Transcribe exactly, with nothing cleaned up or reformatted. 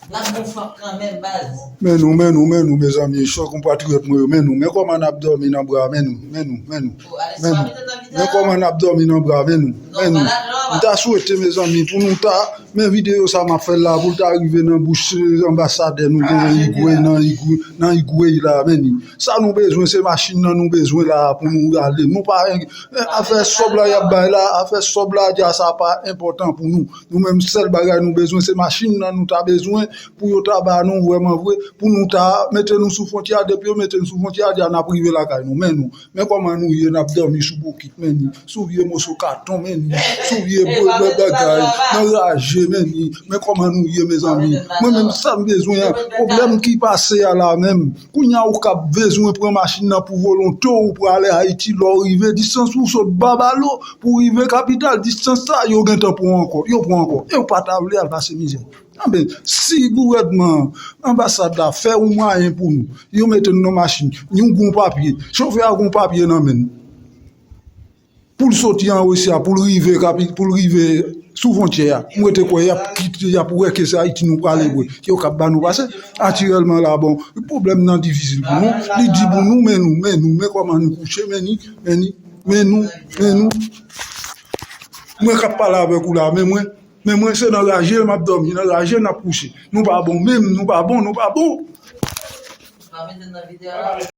N ap gon fwap kanmenm, baz. Men nou, men nou, men nou, mezanmi, chòk konpatriyòt mwen yo, men nou, men kòman n ap dòmi nan bra, men nou, men nou, men nou, men nou, men kòman n ap dòmi nan bra, men nou, men nou. M ta swete, mezanmi, pou nou ta, men videyo sa m ap fè la, pou l ta rive nan bouch anbasadè nou gen nan Igwe, nan Igwe, nan Igwe la, men ni. Sa nou bezwen, se machin nan nou bezwen la pou nou ale. Nou pa, afè sòb la y ap bay la, afè sòb la, dja sa pa enpòtan pou nou. Nou menm, sèl bagay nou bezwen, se machin nan nou ta bezwen pou yo ta ba nou vrèman vre, pou nou ta mete nou sou fwontyè a. Depi yo mete nou sou fwontyè a, dja n ap rive lakay nou. Men nou, men kòman nou ye, n ap dòmi sou bokit, men ni, sou vye moso katon, men ni, sou vye bagay, nan raje, men ni, men kòman nou ye, mezanmi. Mwen menm, sa m bezwen an, pwoblèm ki pase a la menm. Kounye a, ou k ap bezwen pran machin nan pou volonte w, ou prale Ayiti, lè w rive, distans ou sot Babalo, pou rive kapital, distans sa, yo gentan pran ankò, yo pran ankò. E ou pa ta vle al pase mizè. Anben, si gouvènman, anbasad la fè yon mwayen pou nou, yo mete nou nan machin, yon gon papye, chofè a gon papye nan men l. Pou l soti an Risi a, pou l rive, pou l rive sou fwontyè a, m rete kwè y ap kite, y ap wè ke se Ayiti nou prale vre. Yo k ap ba nou pase. Aktyèlman la, bon, pwoblèm nan difisil pou nou. Li di pou nou, men nou, men nou, men kòman nou kouche, men ni, men ni, men nou, men nou. Mwen k ap pale avèk ou la, men mwen, men mwen se nan raje m ap dòmi, nan raje n ap kouche. Nou pa bon, menm nou pa bon, nou pa bon.